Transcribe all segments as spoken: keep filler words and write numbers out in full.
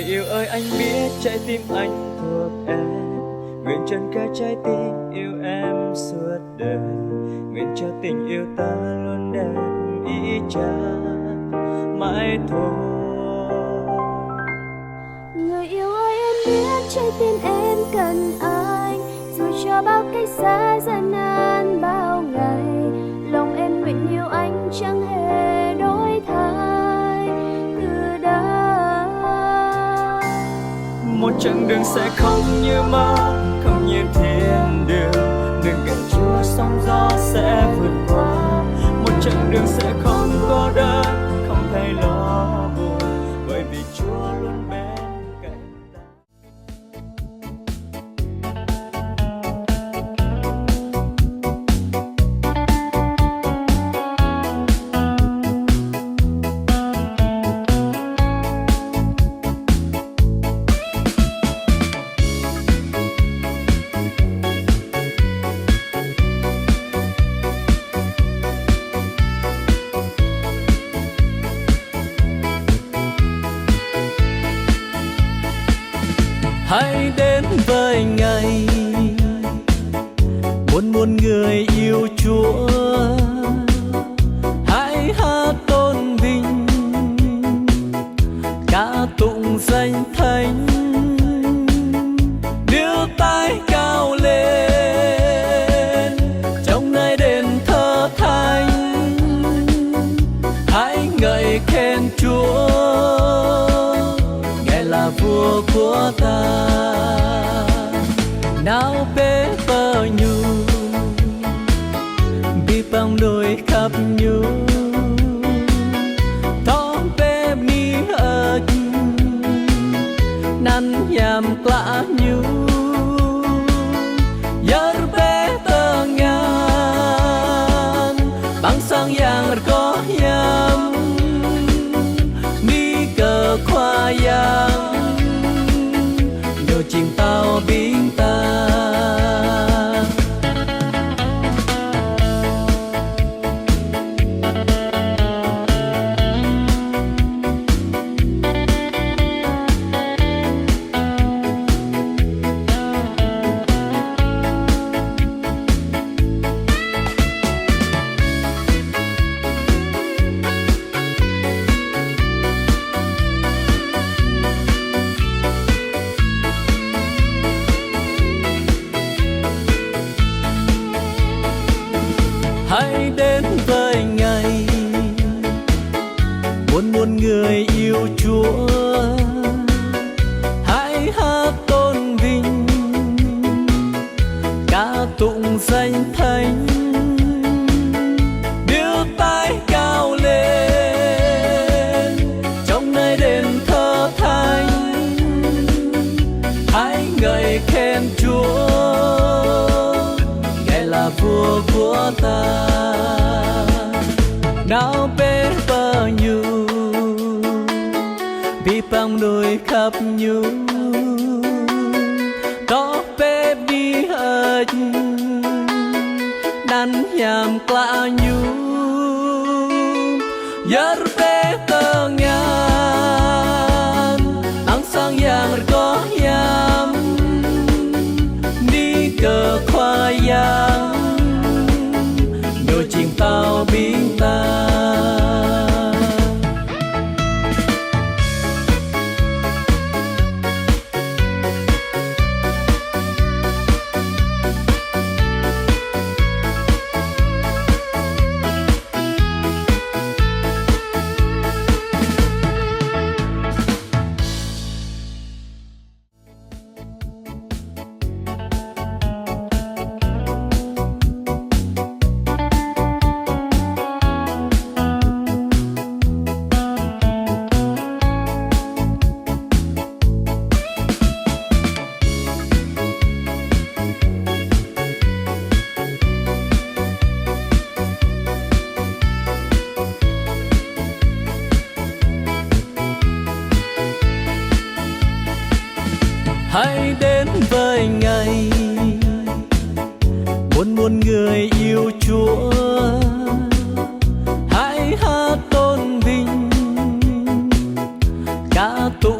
Người yêu ơi, anh biết trái tim anh thuộc em. Nguyện trọn cả trái tim yêu em suốt đời. Nguyện cho tình yêu ta luôn đẹp y chang mãi thôi. Người yêu ơi, em biết trái tim em cần anh. Dù cho bao cách xa gian nan bao ngày, lòng em nguyện yêu anh chẳng hề đổi thay từ đây. Một chặng đường sẽ không như mơ, không như thiên đường. Đừng cản Chúa, sóng gió sẽ vượt qua. Một chặng đường sẽ không cô đơn, không thấy lo buồn, bởi vì Chúa luôn bên cạnh ta. Hãy đến với Ngài, muôn muôn người yêu Chúa. Hãy hát tôn vinh, ca tụng danh thánh, điệu tay cao lên trong nơi đền thờ thánh. Hãy ngợi khen Chúa, Ngài là Vua của ta. Nao bĕ pơ Ñu, abih bang mơnuih khăp Ñu. Tŏ bĕ bơni hơơč, anăn hiam klă Ñu. Yơr bĕ tơngan, amăng sang yang rơgoh hiam. Bơni kơ Khua Yang, Ñu jing Pô ƀing ta. Hãy đến với Ngài, muôn muôn người yêu Chúa. Hãy hát tôn vinh, ca tụng danh thánh, điệu tay cao lên trong nơi đền thờ thánh. Hãy ngợi khen Chúa, Ngài là Vua của ta. Nao bĕ pơ Ñu, abih bang mơnuih khăp Ñu. Tŏ bĕ bơni hơơč, anăn hiam klă Ñu. Yơr bĕ tơngan, amăng sang yang rơgoh hiam. Bơni kơ Khua Yang, Ñu jing Pô ƀing ta. Hãy đến với Ngài, muôn muôn người yêu Chúa. Hãy hát tôn vinh, ca tụng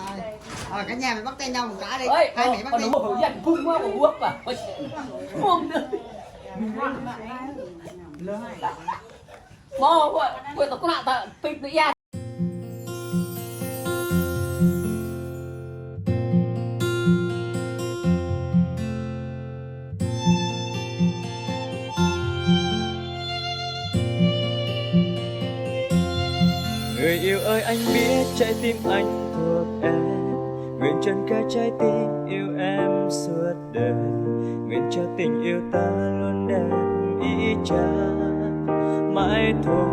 Ờ, cả nhà mày bắt tay nhau một cái đi. Ơi, hai mẹ bắt tay. Ôi, ôi, ôi, ôi, ôi, ôi, ôi. Mô, ôi, ôi, tao cũng nặng tao, tụi, tụi ya. Người yêu ơi, anh biết trái tim anh thuộc em. Nguyện trọn cả trái tim yêu em suốt đời. Nguyện cho tình yêu ta luôn đẹp y chang mãi thôi.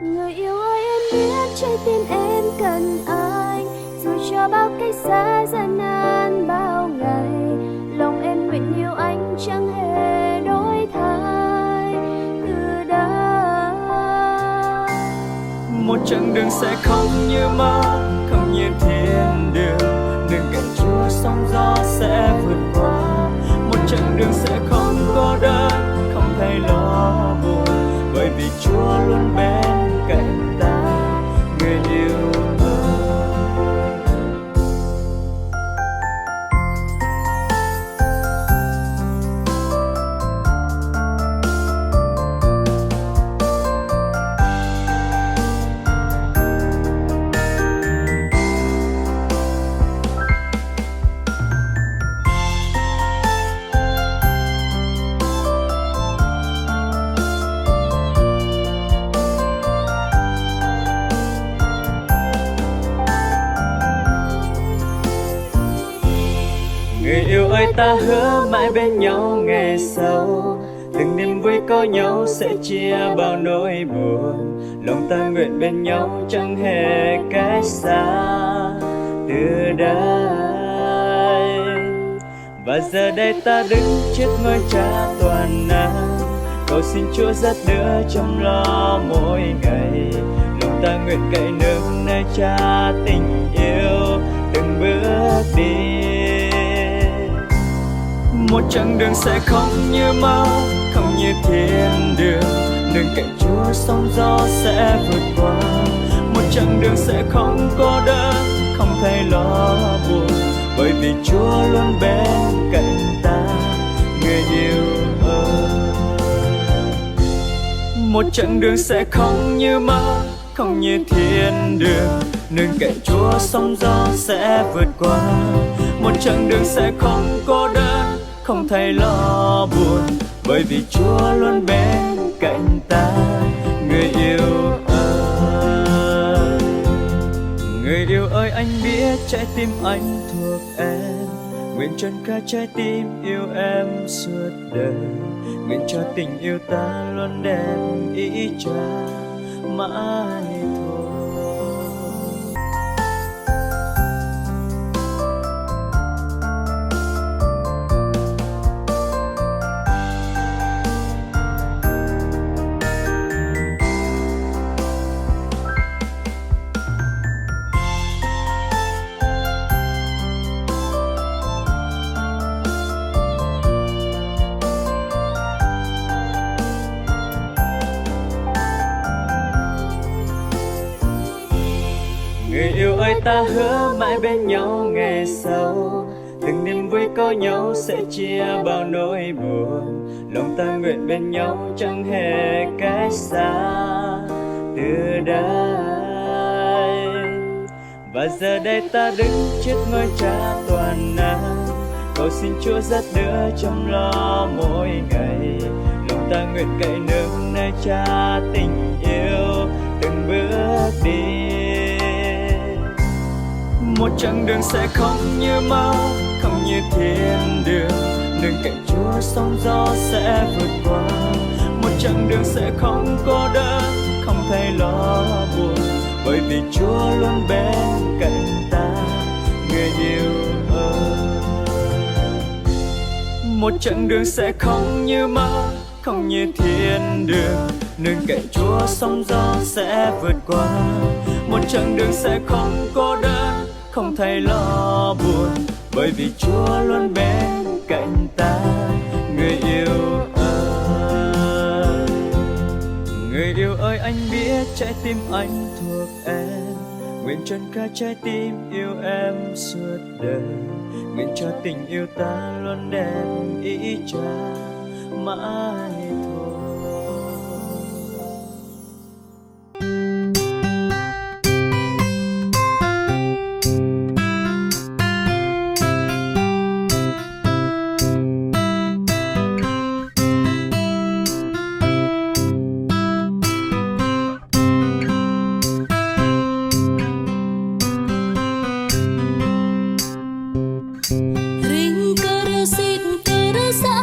Người yêu ơi, em biết trái tim em cần anh. Dù cho bao cách xa gian nan bao ngày, lòng em nguyện yêu anh chẳng hề đổi thay từ đây. Một chặng đường sẽ không như mơ, không như thiên đường. Đường cạnh Chúa sóng gió sẽ vượt qua. Một chặng đường sẽ không cô đơn, không thấy lo buồn, bởi vì Chúa luôn bên cạnh ta, người yêu ơi. Ta hứa mãi bên nhau ngày sau, từng niềm vui có nhau sẽ chia bao nỗi buồn. Lòng ta nguyện bên nhau chẳng hề cách xa từ đây. Và giờ đây ta đứng trước ngôi Cha toàn năng, cầu xin Chúa dắt đỡ chăm lo mỗi ngày. Lòng ta nguyện cậy nương nơi Cha tình yêu từng bước đi. Một chặng đường sẽ không như mơ, không như thiên đường. Nương cậy Chúa sóng gió sẽ vượt qua. Một chặng đường sẽ không cô đơn, không thấy lo buồn, bởi vì Chúa luôn bên cạnh ta, người yêu ơi. Một chặng đường sẽ không như mơ, không như thiên đường. Nương cậy Chúa sóng gió sẽ vượt qua. Một chặng đường sẽ không cô đơn, không thấy lo buồn, bởi vì Chúa luôn bên cạnh ta, người yêu ơi. Người yêu ơi, anh biết trái tim anh thuộc em. Nguyện trọn khắp trái tim yêu em suốt đời. Nguyện cho tình yêu ta luôn đẹp y chang mãi thôi. Người yêu ơi, ta hứa mãi bên nhau ngày sau, từng niềm vui có nhau sẽ chia bao nỗi buồn. Lòng ta nguyện bên nhau chẳng hề cách xa từ đây. Và giờ đây ta đứng trước ngôi Cha toàn năng, cầu xin Chúa dắt đỡ chăm lo mỗi ngày. Lòng ta nguyện cậy nương nơi Cha tình yêu từng bước đi. Một chặng đường sẽ không như mơ, không như thiên đường. Nương cậy Chúa sóng gió sẽ vượt qua. Một chặng đường sẽ không cô đơn, không thấy lo buồn, bởi vì Chúa luôn bên cạnh ta, người yêu ơi. Một chặng đường sẽ không như mơ, không như thiên đường. Nương cậy Chúa sóng gió sẽ vượt qua. Một chặng đường sẽ không cô đơn, không thấy lo buồn, bởi vì Chúa luôn bên cạnh ta, người yêu ơi. Người yêu ơi, anh biết trái tim anh thuộc em. Nguyện trọn khắp trái tim yêu em suốt đời. Nguyện cho tình yêu ta luôn đẹp y chang mãi thôi. Ring kơ rơsit kơ rơsa,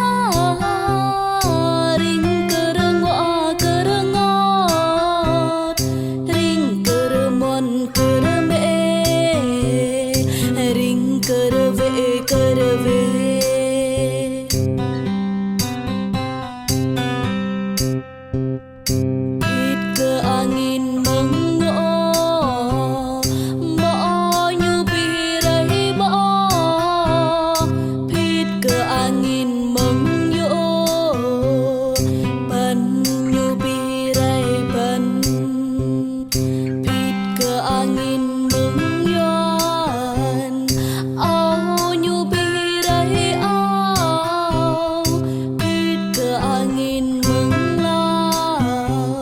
ring kơ rơnguă kơ rơngot, ring kơ rơmon kơ rơmĕ, ring kơ rơwĕ kơ rơwĕ. Phit kơ angin mơ̆ng ngŏ, mơ̆ ñu ƀu rai mơ̆. Phit kơ angin mơ̆ng yŏ, păn ñu ƀu rai păn. Phit kơ angin mơ̆ng yuan, ao ñu ƀu rai ao. Phit kơ angin mơ̆ng lao,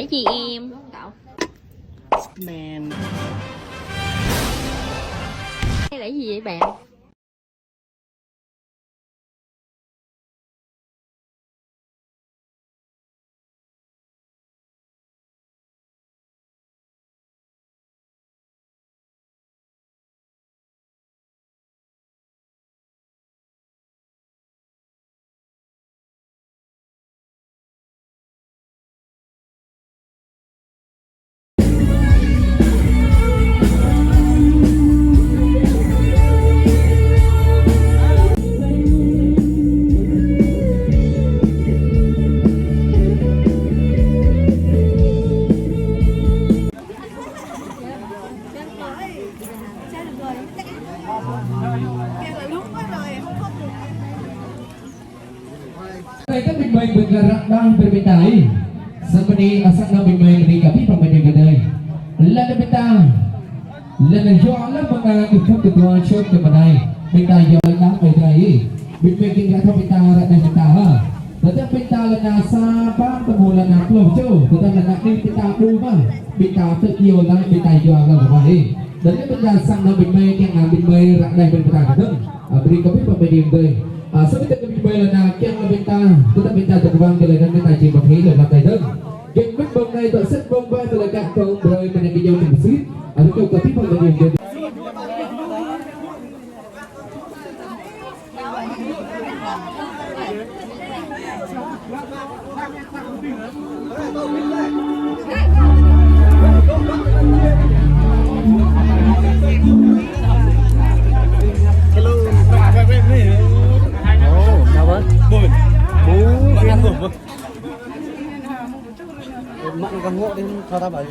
Cái gì em? Spiderman. Đây là cái gì vậy bạn? Tơdah ƀing mơi ƀing gah ră anai ƀing ta ih. Samơ̆ anai asar anŭn ƀing mơi ƀing gah pĭ pơmĭn gah dơi. Lăp ƀing ta. Lăp yua lăp mơ̆ng anŭn kơ thŭn kơ dua čô kơ mơnai. Ƀing ta yua lăp ƀing ta ih. Ƀing mơi ƀing gah thŭn ƀing ta ră anai ƀing ta ha. Tơdah ƀing ta lăp anŭn sa păn tơmŭ lăp anŭn pluh čô. Tơdah lăp anŭn ƀing ta ƀu mă. Ƀing ta tơ yua lăp ƀing ta yua lăp mơ̆ng ih. Tơdah ƀing ta sang anŭn ƀing mơi kiăng anŭn ƀing mơi ră anai ƀing ta kơdơ̆ng. Ƀing gah pĭ pơmĭn dơi. Ơ, samơ̆ tơdah ƀing mơi lăp anŭn kiăng lăp ƀing ta, tơdah ƀing ta tơguang kơ lăp anŭn ƀing ta či pơthâo lăp anŭn dơ̆ng. Kiăng mĭn ƀơ̆ng anai tŏ sĭt ƀơ̆ng ƀai tơlơi kơ tŏng brơi mơnĕ kơ yơ̆ng tơlơi sĭt. Ơ, tơdah ƀing gah pĭ pơmĭn dơi. Hello. Ơ, sao ƀơi? Ơ, sao ƀơi? Ơ, sao ƀơi? Mă anŭn kơ ngŏ đih, thâo ta ƀơi.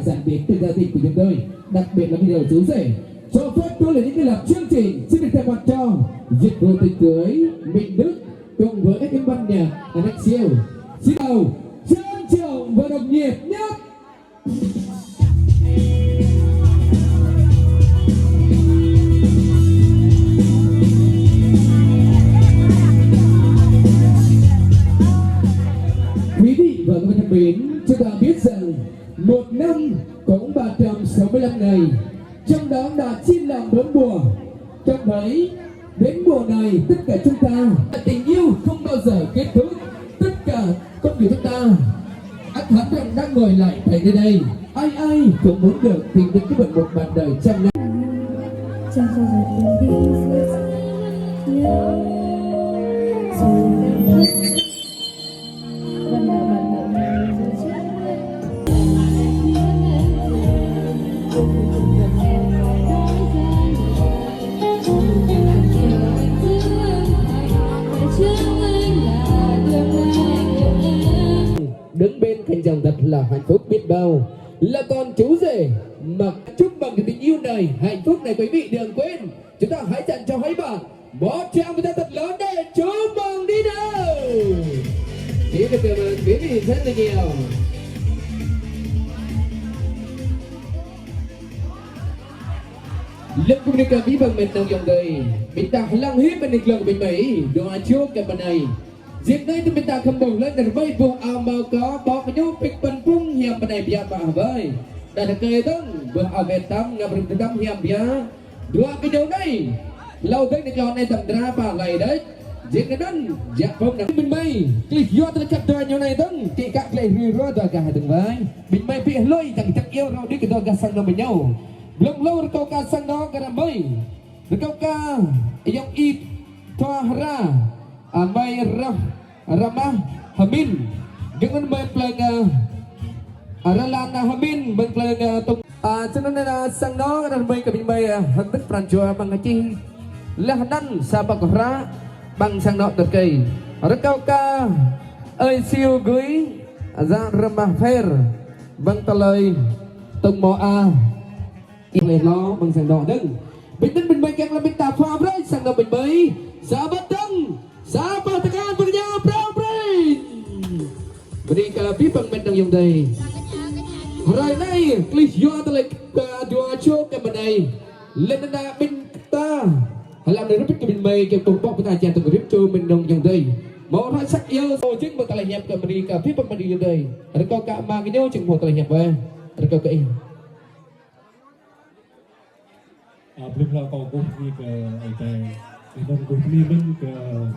Sẵn tiệc từ gia đình của chúng tôi, đặc biệt là video chú rể. Cho phép tôi là những cái lập chương trình xin được thay mặt cho dịch vụ tiệc cưới Minh Đức cùng với các cái ban nhạc Alex Siêu. Xin chào, trân trọng và nồng nhiệt nhất. Quý vị và các bạn thân mến, chúng ta biết rằng một năm có ba trăm sáu mươi lăm ngày, trong đó đã chia làm bốn mùa. Trong đấy, đến mùa này, tất cả chúng ta, tình yêu không bao giờ kết thúc. Tất cả con người chúng ta, ắt hẳn rằng đang ngồi lại tại nơi đây. Ai ai cũng muốn được tìm được cái mình một bạn đời trăm năm. Đứng bên cạnh chồng thật là hạnh phúc biết bao, là con chú rể mà chúc mừng cái tình yêu này, hạnh phúc này, quý vị đừng quên. Chúng ta hãy dành cho hai bạn một tràng vỗ tay thật lớn để chúc mừng đi nào. Xin được cảm ơn quý vị rất là nhiều. Lăng kơ ƀing ta ƀing ƀing mĕt nong ayŏng adơi, ƀing ta lăng hĭ ƀing ta lăng ƀing mơi, dua čô kơ ƀing anai. Dịp anai tơ ƀing ta khăm ƀuh lĕ nơr ƀai ƀuh ao mâo kơ ƀô̆ kơ ñu pik păn pŭng hiam ƀing anai biă mă hơbơi. Đah rơkơi dơ̆ng ƀuh ao wĕt tăm ngă brŭm tơdăm hiam biă. Dua kơ ñu anai. Hlâo dơ̆ng anai klâo anai tăm dra pă hlơi đôč. Jing anŭn, jak pơm nang ƀing mơi. Klih yua tơlơi kăt dua ñu anai dơ̆ng, kĭ kă klih rui rua dua gah dơ̆ng wai. Ƀing mơi pih hlôi dơ̆ng čăk iâu rao đĭ kơ dua gah sang anŏ ƀing ñu. Blŏng hlâo rơkâo kơ sang anŏ gah ră mơi. Rơkâo kơ ayŏng Y Thua Hra, amai Rah, Ramah Hơmin. Gơ̆ng anŭn mơi plơi ngă, a, Ralana Hơmin, mơi plơi ngă Tông. A, čơnăn anai sang anŏ, anŭn mơi kơ ƀing mơi, a, hơndơ̆k pran jua mơ̆ng čih. Laih anŭn sa pă kơ hră, ƀăng sang anŏ tơkơi. Rơkâo kơ ơi Siu Gui, a, Ramah Pher, ƀăng tơlơi Tông Mô A. Ih leh lo ƀăng sang anŏ dơ̆ng. Ƀing anŭn ƀing mơi kiăng lăm ƀing ta pha brơi sang anŏ ƀing mơi. Sa wơ̆t dơ̆ng. Sa pă tơkan ƀing ñu prong brơi. Bơni kơ abih bang mĕt nong ayŏng adơi. Hrơi anai, klih yua tơlơi kơ dua čô kơ ƀing anai. Lĕ anŭn ƀing ta. Hlăm anai rơbit kơ ƀing mơi kơ pơpŏk ƀing ta čang tơ̆ng rĭm čô mĕt nong ayŏng adơi. Mâo hră săk iâu, ơ, jing mơ̆ tơlơi hiăp kơ ƀing ta abih bang mĕt nong ayŏng adơi. Rơkâo kơ ama gơñu jing mâo tơlơi hiăp wơ̆t. Rơkâo kơ ih. A, blung hlâo kâo kơkuh bơni kơ Ơi Adai. Kơ anŭn kơkuh bơni mơ̆n kơ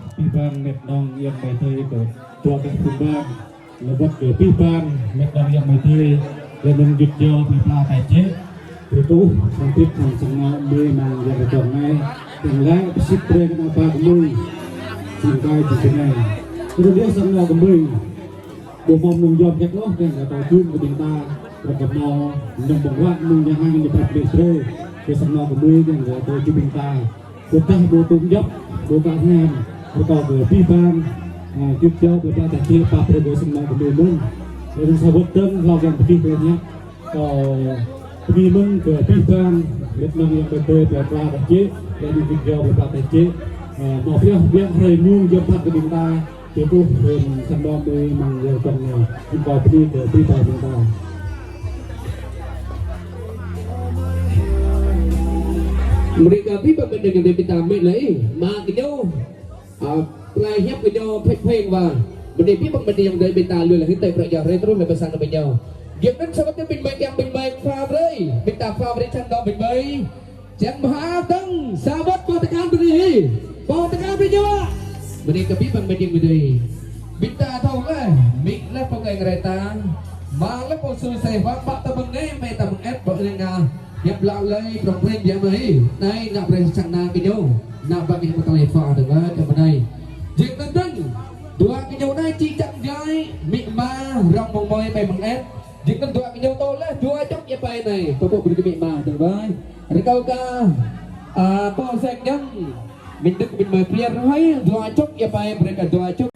abih bang mĕt nong ayŏng amai adơi kơ dua gah phung bang. Lơbăt kơ abih bang mĕt nong ayŏng amai adơi. Kơ anŭn git jâo plơi pla tai čĕ. Kơ tuh, sang tip, sang sang anŏ, mơi mang yang rơdong anai. Yang laĭ, pơsĭt brơi kơ ană bă kơ mơi. Sang kai čĭ čơnai. Kơ tuh dih sang anŏ kơ mơi. Ƀu hmâo mơnơ̆ng yom kĕt lŏh, kiăng kơ tơjŭm kơ ƀing ta, rơkâo hmâo, mơnơ̆ng ƀơ̆ng huă, mơnơ̆ng yang hăng ñu phat ƀĕ brơi, kơ sang anŏ kơ mơi, kiăng kơ tơjŭm ƀing ta. Ƀu tah ƀu tŭ djŏp, ƀu tah hiam, rơkâo kơ abih bang, a, git jâo, ƀu tah tah čĕ, pap brơi kơ sang anŏ kơ mơi mơ̆n. Lĕ anŭn sa wơ̆t dơ̆ng, hlâo kiăng pơkĭ kơ ñu. Kâo bơni mơ̆n kơ abih bang, mĕt nong ayŏng amai adơi, plơi pla tai čĕ, lĕ anŭn git jâo, plơi pla tai čĕ. A, hmâo pioh, biă hrơi mơnơ̆ng yom phat kơ ƀing ta, Kơ tuh, ơ, sang anŏ mơi mang yang tong anai, jing kâo bơni kơ abih bang ƀing ta. Bơni kơ abih bang ƀing ta, ƀing ta mĕt lĕ, mă kơ ñu, a, plơi hiăp kơ ñu phĕk phĕng wa. Bơni abih bang ƀing ta, ƀing ta lui lĕ hĭ tơi prăk jao hrơi truh lĕ pơ sang anŏ ƀing ñu. Giăm anŭn sa wơ̆t ƀing mơi kiăng ƀing mơi pha brơi, ƀing ta pha brơi sang anŏ ƀing mơi. Čang mơha dơ̆ng, sa wơ̆t pơtơkan bơni hĭ. Pơtơkan bơni ñu. Bơni kơ abih bang mĕt nong ayŏng adơi. Ƀing ta thâo laih, mĭ laih pô ngă rai ta. Mă laih pô sui sai huă, pă tơmơ̆ng nge, mơi tơmơ̆ng ĕp, pô ngă ngă. Hiăp lăi lơi, prong pring biă mă hĭ. Anai, ană brơi sang ană kơ ñu. Ană bă kơ ñu mơ̆ tơlơi pha dơ̆ng wơ̆t, kơ mơnai. Jing tơdang, dua kơ ñu anai či čang jai, mĭ ma, rong mơ̆ng mơi, mơi mơ̆ng ĕp. Jing anŭn dua kơ ñu tơlơi, dua čŏk ia pai anai. Pơpŭ brơi kơ mĭ ma dơ̆ng wơ̆t. Rơkâo kơ, a, pô sek ñăm. Mĭn dơ̆ng mĭn mơi pliar hơi, dua čŏk ia pai brơi kơ dua čŏk.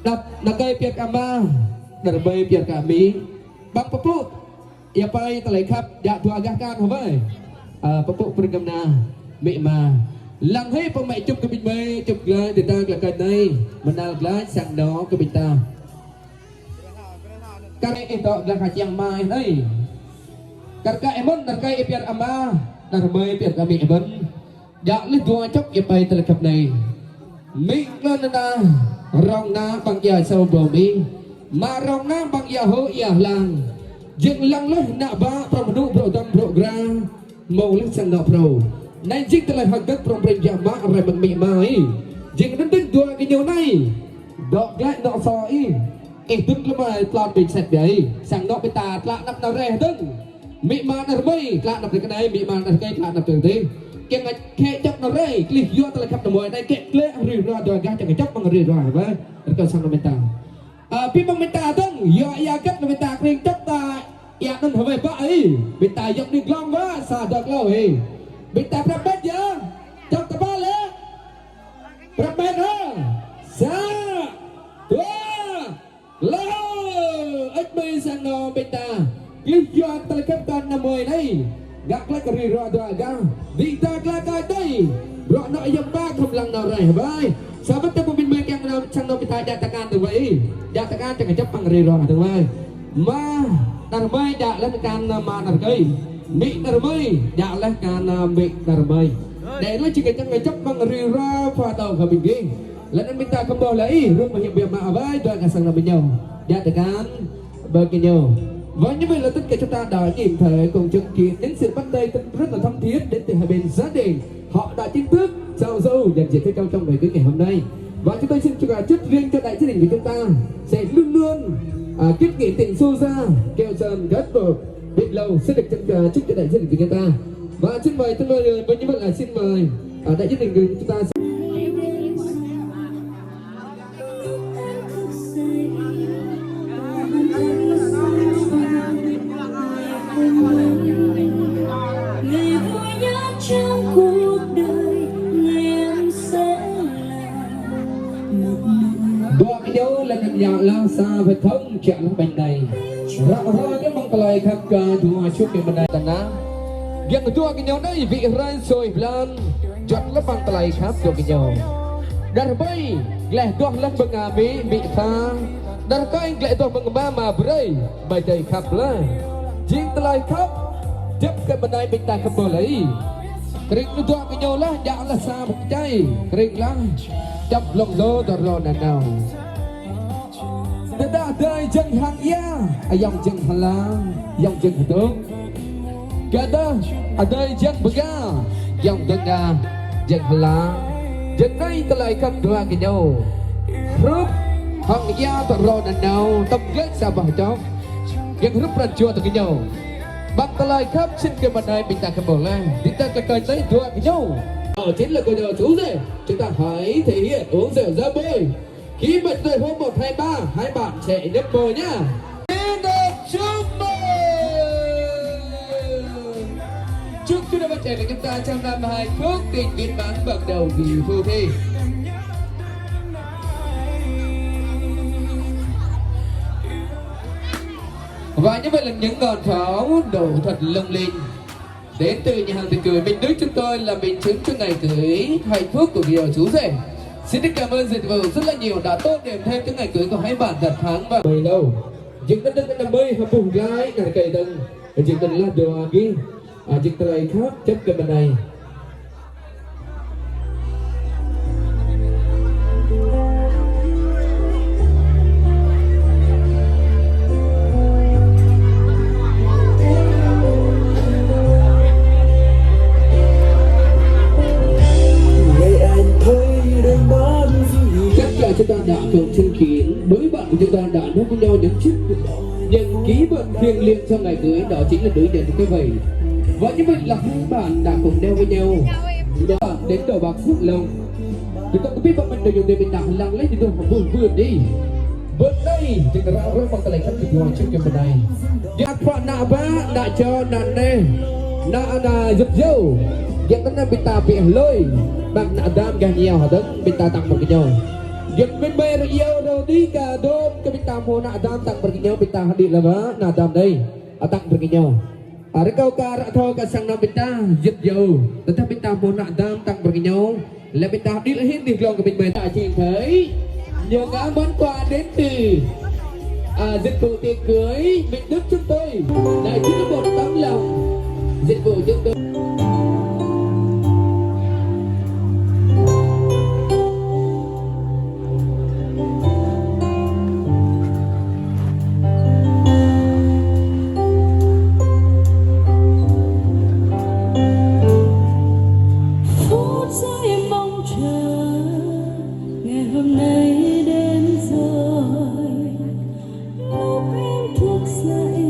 Ană, ană rơkơi pơyơr kơ ama, ană rơmơi pơyơr kơ amĭ. Ƀing pơpŭ, ia pai tơlơi khăp, djă dua gah akan hơbơi. Ơ, pơpŭ pơrơngơ̆m ană, amĭ ama. Lăng hĭ pơmĕ čŭp kơ ƀing mơi, čŭp glaĭ, dêh ta glaĭ kơ anai. Mơnal glaĭ, sang anŏ kơ ƀing ta. Kar ih dŏ glaĭ kơ čang mai anai. Kar kaĭ ih mơ̆n, ană rơkơi ih pơyơr ama, ană rơmơi pơyơr kơ amĭ ih mơ̆n. Djă laih dua čŏk ia pai tơlơi khăp anai. Amĭ lŏn ană, rŏng ană ƀăng ia sâo ƀâo amĭ. Ama rŏng ană ƀăng ia hŏ ia hlang. Jing lăng laih ană bă, prŏng mơnŭ, bruă dăm, bruă gra. Mơ̆ng laih sang anŏ phrâo. Anai jing tơlơi hơgĕt prŏng prin jă mă rai mơ̆ng amĭ ama ih. Jing anŭn dơ̆ng dua gơñu anai. Dŏ glaĭ anŏ sô ih. Ih dŭn tơlơi mai tlôn ƀing sĕt biă ih. Sang anŏ ƀing ta tlă anăp anŏ rai dơ̆ng. Amĭ ama ană rơmơi tlă anăp rai kơ anai, amĭ ama ană rơkơi tlă anăp rai kơ adih. Kiăng ngă khĕ čŏk anŏ rai, klih yua tơlơi khăp ană mơi anai kĕ klĕ rĭm hrơi dua gah čang kơ čŏk mơ̆ng rĭm hrơi hơbơi. Rơkơi sang anŏ ƀing ta. Ơ, ƀing mơ̆ng ƀing ta dơ̆ng, yua ia hơgĕt anŭn ƀing ta kring čŏk ta, ia anŭn hơbơi ƀă ih. Ƀing ta yŏk ning glông ƀă, sa dua klâo ih. Ƀing ta prăp ƀĕt yơh. Čŏk ta ƀă lĕ. Prăp ƀĕt hă. Sa, dua, klâo. Ăt mơi sang anŏ ƀing ta. Klih yua tơlơi khăp kơ ană mơi anai. Ngă glaĭ kơ rĭm hrơi dua gah. Ƀing ta glaĭ kơ adih. Bruă anŏ ayŏng ba khŏm lăng anŏ rai hơbơi. Samơ̆ tơpă ƀing mơi kiăng anŏ sang anŏ ƀing ta djă tơkan dơ̆ng wơi. Djă tơkan čang kơ čŏk mơ̆ng rĭm hrơi dơ̆ng wơi. Ama ană rơmơi djă laih tơkan ama ană rơkơi. Amĭ ană rơmơi djă laih tơkan amĭ ană rơmơi. Đe laih čang kơ čŏk mơ̆ng rĭm hrơi pha tâo kơ ƀing gih. Laih anŭn ƀing ta khŏm ƀuh laih ih, rup mơhiam biă mă hơbơi, dua gah sang anŏ ƀing ñu. Djă tơkan ƀơi gơñu. Và như vậy là tất cả chúng ta đã nhìn thấy cùng chứng kiến những sự bắt tay rất là thân thiết đến từ hai bên gia đình. Họ đã chính thức giao dấu nhận diện cho nhau trong ngày cưới ngày hôm nay. Và chúng tôi xin được, à, chúc riêng cho đại gia đình của chúng ta sẽ luôn luôn, à, kết nghĩa tình sâu xa, keo sơn kết bền lâu. Xin được, à, chúc cho đại gia đình của chúng ta. Và xin mời, xin mời, à, với như vậy là xin mời, à, đại gia đình của chúng ta. Ngày vui nhất trong cuộc đời, ngày em sẽ là một người. Dua gơñu laih anŭn ia lăng sa wơ̆t thŏng čang laih ƀing anai. Ră ruai kơ mơ̆ng tơlơi khăp kơ dua čŏk kơ ƀing anai tơnah. Giŏng dua gơñu anai wĭ rai sui blan. Juăt lơ̆m mơ̆ng tơlơi khăp dua gơñu. Ană rơmơi, glaĭ dŏ laih mơ̆ng amĭ, amĭ tha. Ană rơkơi glaĭ dŏ mơ̆ng ama, ama brơi. Ƀơi tơlơi khăp laih. Jing tơlơi khăp. Djŏp kơ ƀing anai ƀing ta khăp ƀơi laih. Kring dua gơñu laih, djă laih sa pơkơjăp. Kring laih. Čăm blŏng lŏ dŏ rŏ nanao. Tơdah adơi jing hăng ia, ayŏng jing hơlang, ayŏng jing hơdơ̆ng. Kơdah adơi jing bơga, ayŏng dơ̆ng đa, jing hơlang. Jing anai tơlơi khăp dua gơñu. Hrup hăng ia dŏ rŏ nanao, tơm glĕt sa boh čŏk. Jing hrup pran jua dua gơñu. Mơ̆ng tơlơi khăp sĭt kơ ƀing anai ƀing ta khăp ƀơi laih. Ƀing ta glaĭ kơ anai dua gơñu. Đó chính là cô dâu chú rể. Chúng ta hãy thể hiện uống rượu ra bơi. Khi mà tôi hô một, hai, ba, hai bạn sẽ nhấp môi nhá. Xin được chúc mừng. Chúc cho đôi bạn trẻ của chúng ta trong năm hạnh phúc, tình viên mãn, bắt đầu kỳ phu thê. Và như vậy là những ngọn pháo nổ thật lung linh. Đến từ nhà hàng tiệc cưới Minh Đức chúng tôi là minh chứng cho ngày cưới hạnh phúc của người yêu chú rể. Xin được cảm ơn dịch vụ rất là nhiều đã tô điểm thêm cái ngày cưới của hai bạn thật thắng và bền lâu. Jing anŭn dơ̆ng ană mơi hơbŭng glaĭ, ană rơkơi dơ̆ng. Jing anŭn laih dua gih. Ơ, jing tơlơi khăp čŏk kơ ƀing anai. Chắc là chúng ta đã cùng chứng kiến, đôi bạn của chúng ta đã nắm với nhau những chiếc Những kỷ vật thiêng liêng trong ngày cưới đó chính là đôi đèn kéo vầy. Và như vậy là hai bạn đã cùng đeo với nhau. Đó, đến đầu bạc phút lòng. Chúng ta cũng biết bạn mình đã dùng để mình đã lặng lẽ thì tôi vui vui đi. Bữa nay, thì ra rơi bằng tơlơi khăp kơ dua čŏk kơ ƀing anai. Djă pơ ană bă, ană čô, ană neh, ană, ană yŭt yâo. Djă tơnah ƀing ta ƀiă lui. Ƀing ană Adam gah ñu hơdơ̆ng ƀing ta tăng mơ̆ng gơñu. Yua mĭn ƀai rơiâu rơdi kơ dôm kơ ƀing ta hmâo ană dam tăng pơ rơngiao ƀing ta hơdip lơ̆m ană dam đơi. Ơ tăng pơ rơngiao. Ơ rơkâo kơ ră thâo kơ sang anŏ ƀing ta yit yua. Tơdah ƀing ta hmâo ană dam tăng pơ rơngiao. Lĕ ƀing ta hơdip lơ̆m hĭn ƀing glông kơ ƀing ƀai ta jing thơi. Nhờ ngă món quà đến từ, à, dịch vụ tiệc cưới Minh Đức chúng tôi. Đây chính là một tấm lòng dịch vụ chúng tôi. Phút giây mong chờ ngày hôm nay đến rồi, lúc em thức dậy.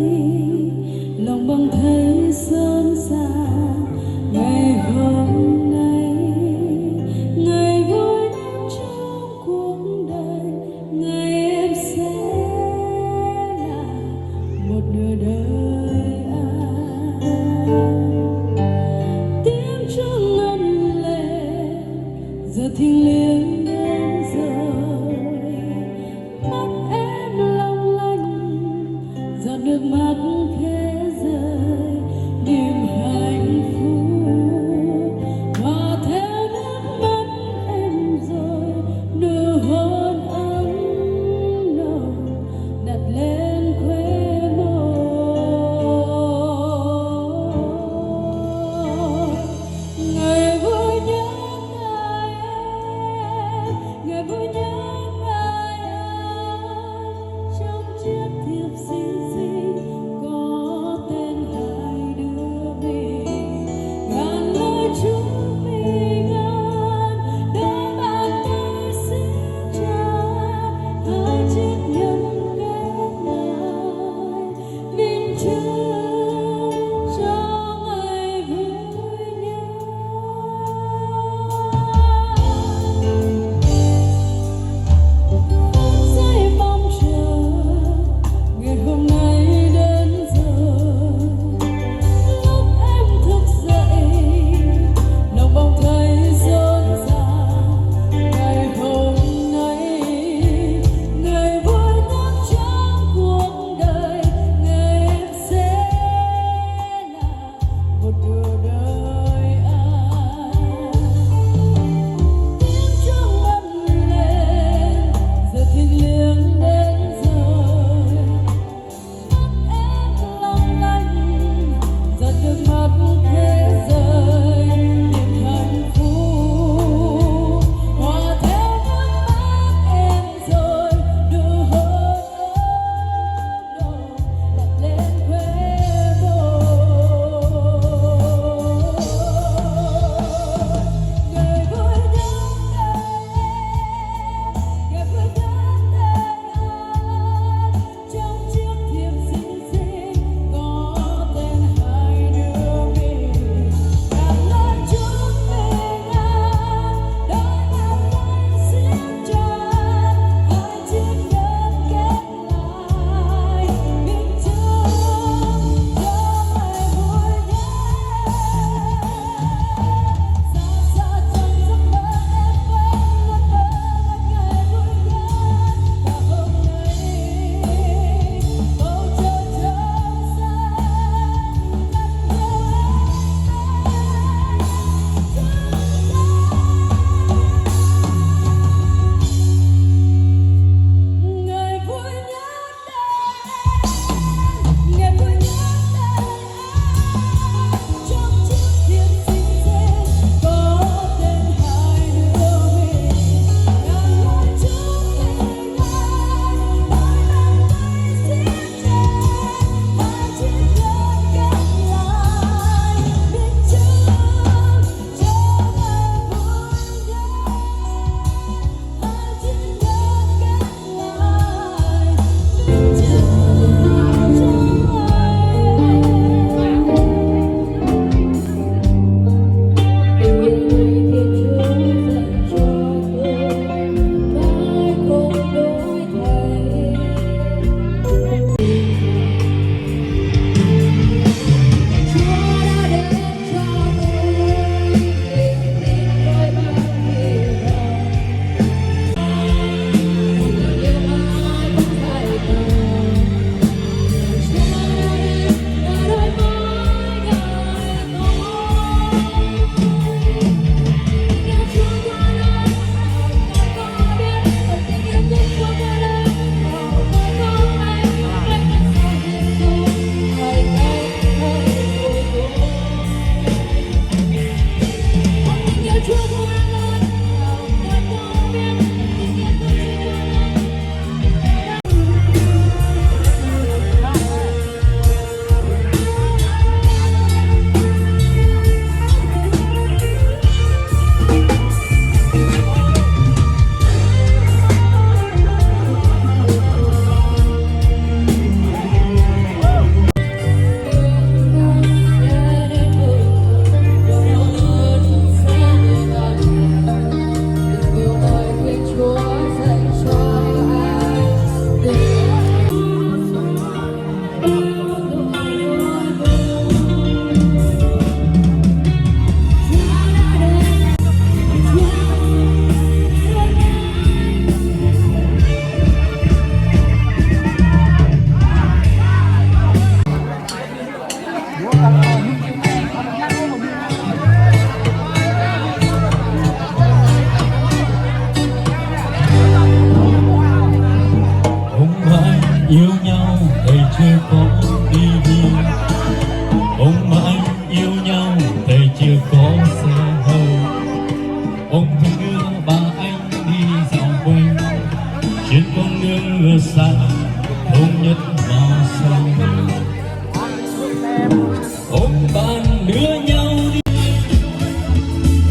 Ông bạn đưa nhau đi.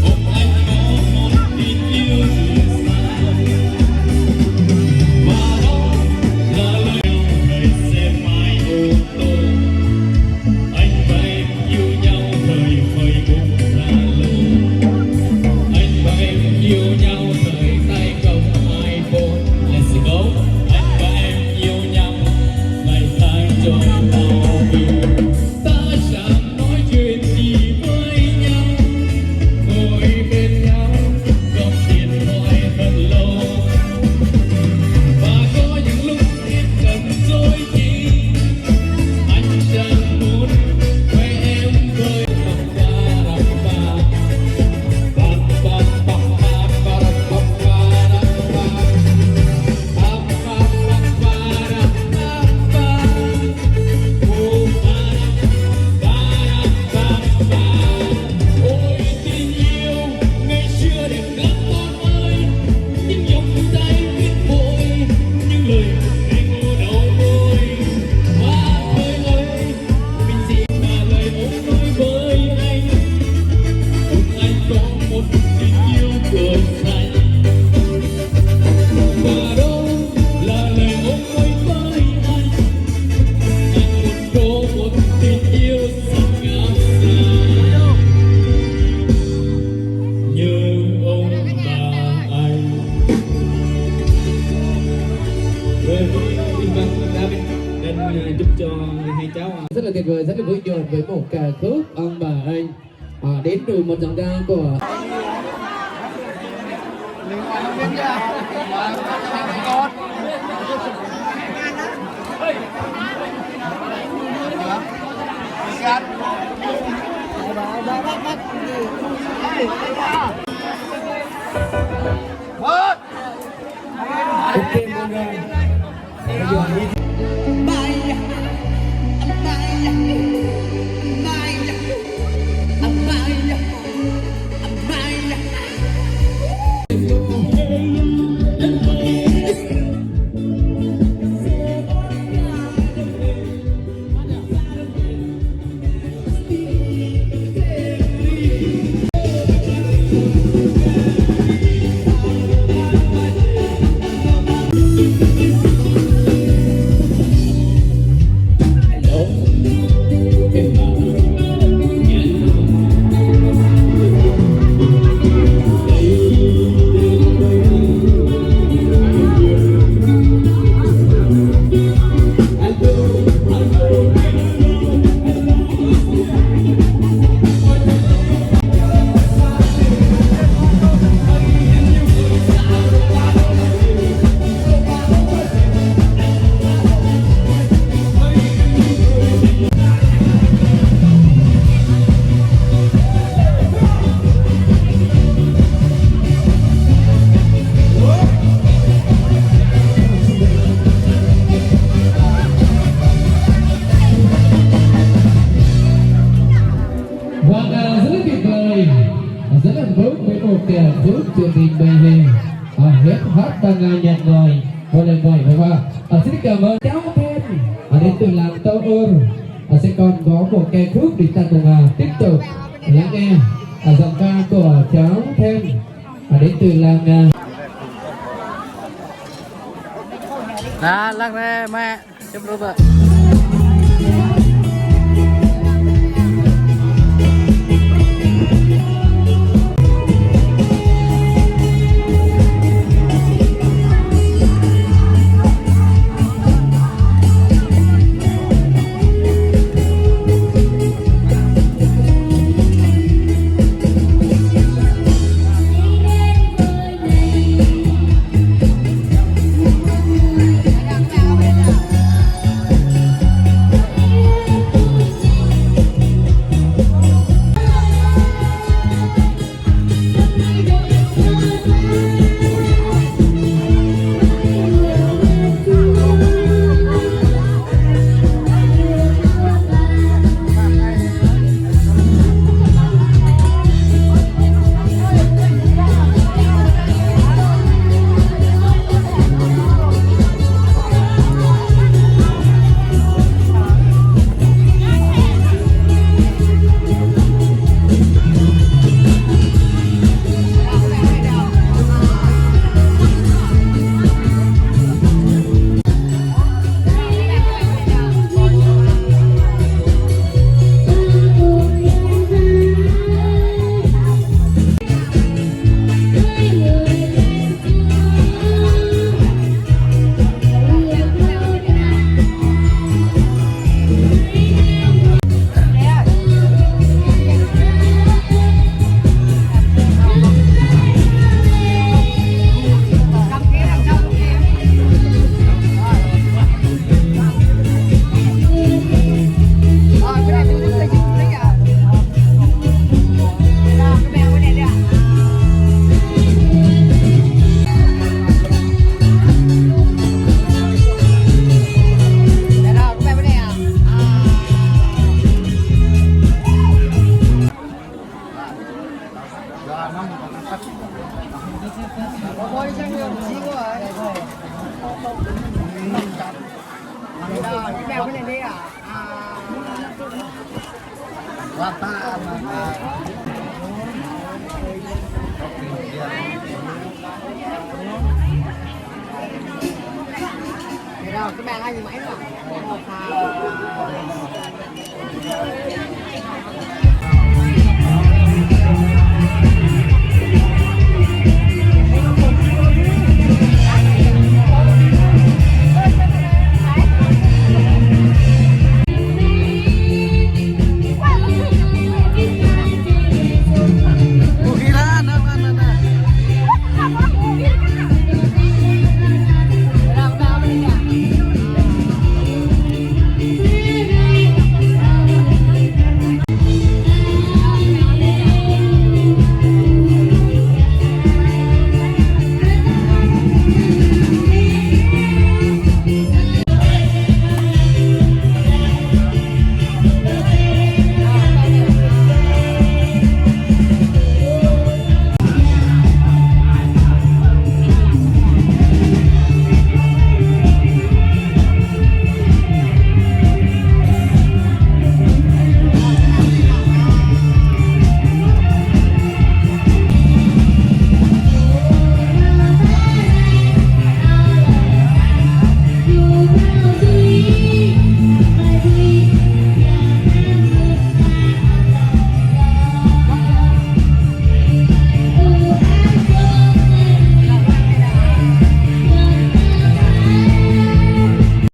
Ông anh có một tình yêu từ xa. Và đó là lời hẹn, thời xe máy ô tô. Anh và em yêu nhau thời Facebook Zalo. Anh và em yêu nhau thời tay cầm iPhone. Let's go. Anh và em yêu nhau ngày tháng trôi mau đi. Ta chẳng nói chuyện gì với nhau, ngồi bên nhau, gõ điện thoại thật lâu. Và có những lúc em cần dối chỉ, anh chẳng muốn quay em với. Ôi, tình yêu ngày xưa đẹp lắm con ơi, những dòng tay viết vội, những lời hẹn hò đầu môi. Hoa ơi ơi, mình chỉ là lời ôm nói với anh. Anh có một tình yêu của anh. Và đó là lời ôm nói với anh. Anh muốn có một tình yêu rất ngọt ngào như ông bà anh. Rồi, xin cảm ơn David đã, à, chúc cho hai cháu, à, rất là tuyệt vời, rất là vui nhộn với một ca khúc Ông Bà Anh. À, đến từ một giọng ca của Ok, mọi người. Vâng, à, rất là tuyệt vời. À, rất là hạnh phúc với một, à, phút chương trình bay về. À, hết hát và, à, nhạc ngồi. Một lần gọi với, à, à, xin cảm ơn cháu Then, à, đến từ làng Tâu Ur. À, sẽ còn có một ca khúc để ta cùng, à, tiếp tục lắng nghe, à, giọng ca của cháu Then, à, đến từ làng, à, Nah, lăng re, mẹ. Chụp rồi, Pak. Rồi, các bạn ơi, mãi rồi.